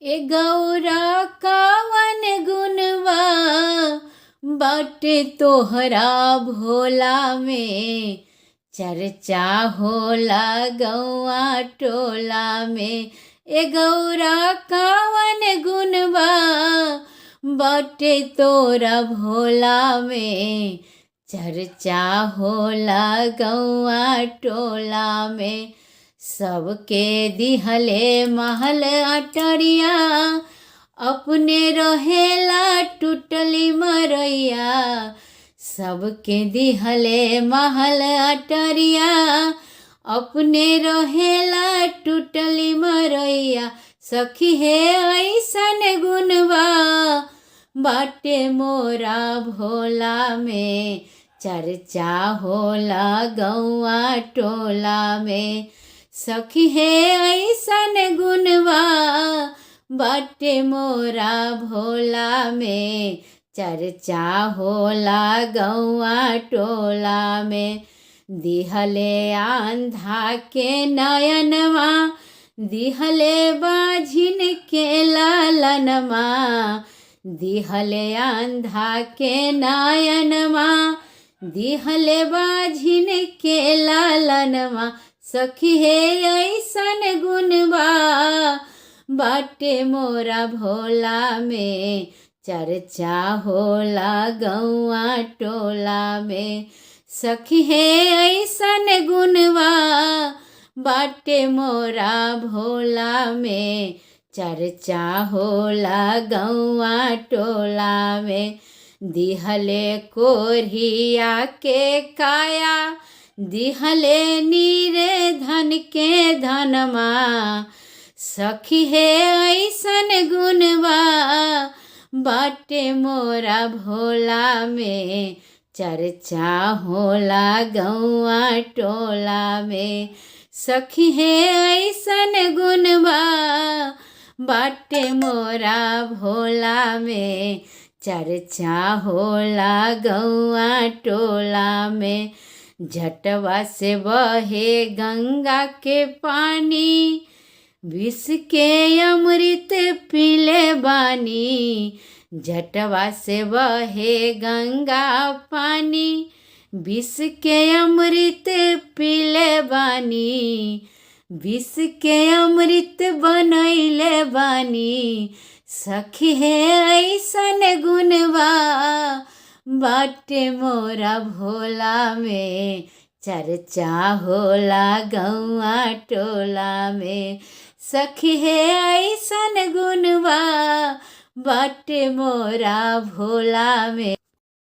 ए गौरा कावन गुनवा बाटे तोहरा भोला में, चर्चा होला गौआ टोला में। ए गौरा कावन गुनवा बाटे तोरा भोला में, चर्चा होला गौआ टोला में। सबके दिहले महल अटरिया, अपने रहेला टूटली मरैया। सबके दिहले महल अटरिया, अपने रहेला टूटली मरैया। सखी हे ऐसन गुनवा बाटे मोरा भोला में, चर्चा होला गौआ टोला में। सखी हे ऐसन गुनवा बाटे मोरा भोला में, चर्चा होला गौआ टोला में। दिहले आंधा के नयनवा, दिहले बाझिन के लालनमा। दिहले आंधा के नयनवा, दिहले बाझिन के लालनमा। सखी हे ऐसन गुनवा बाटे मोरा भोला में, चर्चा होला गौआ टोला में। सखी हे ऐसन गुनवा बाटे मोरा भोला में, चर्चा होला गौआ टोला में। दिहले कोरिया के काया, दिहले नीरे धन के धनमा। सखी हे ऐसन गुनवा बाटे मोरा भोला में, चर्चा होला गौआ टोला में। सखी हे ऐसन गुनवा बाटे मोरा भोला में, चर्चा होला गौआ टोला में। जटवा से बहे गंगा के पानी, विष के अमृत पीले बानी। जटवा से बहे गंगा पानी, विष के अमृत पीले बानी। विष के अमृत बनैले बानी। सखी हे ऐसन गुनवा बाटे मोरा भोला में, चर्चा होला गौआ टोला में। सखी हे ऐसन गुनवा बाटे मोरा भोला में।